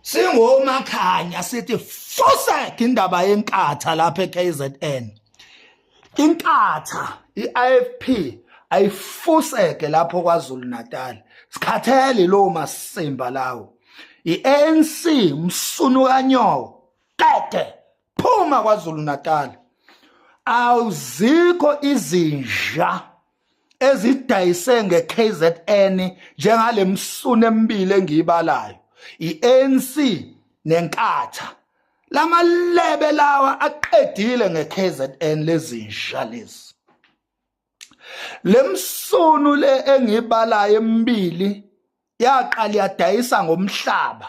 Singomakhanya sithi fusek indaba yenkatha lapha eKZN. Inkatha iIFP ayifuseke lapho KwaZulu Natal. Sikhathele lo masimba lawo. IANC msunu kanyoko. Qede phuma KwaZulu Natal. Awuzikho izinja ezidayise ngeKZN njengale msunu emibili engiyibalayo iANC neNkatha. Lamalebe lawa aqedile ngeKZN lezinja lezi. Lemsunu le engiyibalayo emibili yaqala yadayisa ngomhlaba,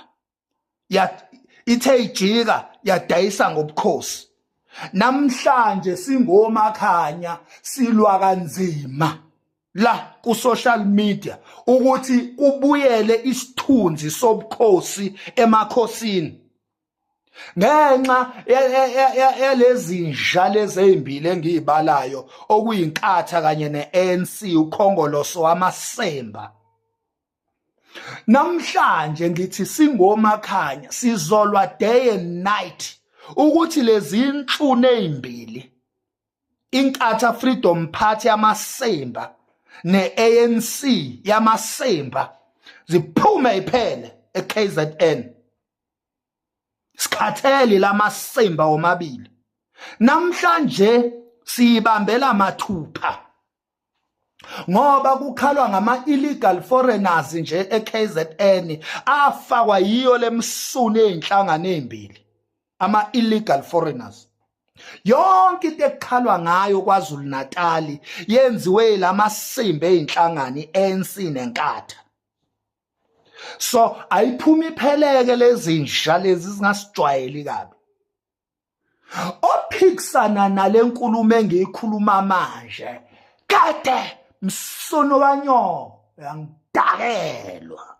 ya ithe ijika yadayisa ngobukhosi. Namhlanje singomakhanya silwa kanzima la ku social media ukuthi kubuyele isithunzi sobukhosi emakhosini ngenxa yalezinja lezi ezimbili engiyibalayo, okuyinkatha kanye neANC, ukhongoloso wamasemba. Namhlanje ngithi singomakhanya sizolwa day and night ukuthi lezi inhlune ezimbili, inkatha Freedom Party yamasemba neANC yamasemba, ziphume iphele eKZN. Sikhathele lamasemba womabili. Namhlanje siyibambela mathupha ngoba kukhalwa ngama illegal foreigners nje eKZN afakwa yiyo lemsunu ezinhlangano ezimbili, ama illegal foreigners. Yonke into ekukhalwa ngayo KwaZulu Natal yenziwe lamasimba ezinhlangano iANC nenkatha. So ayiphumi ipheleke lezinja lezi zingasijwayeli kabi. Ophikisana nale nkulumo engiyikhuluma manje, kade msono kanyoko, uyangidakelwa.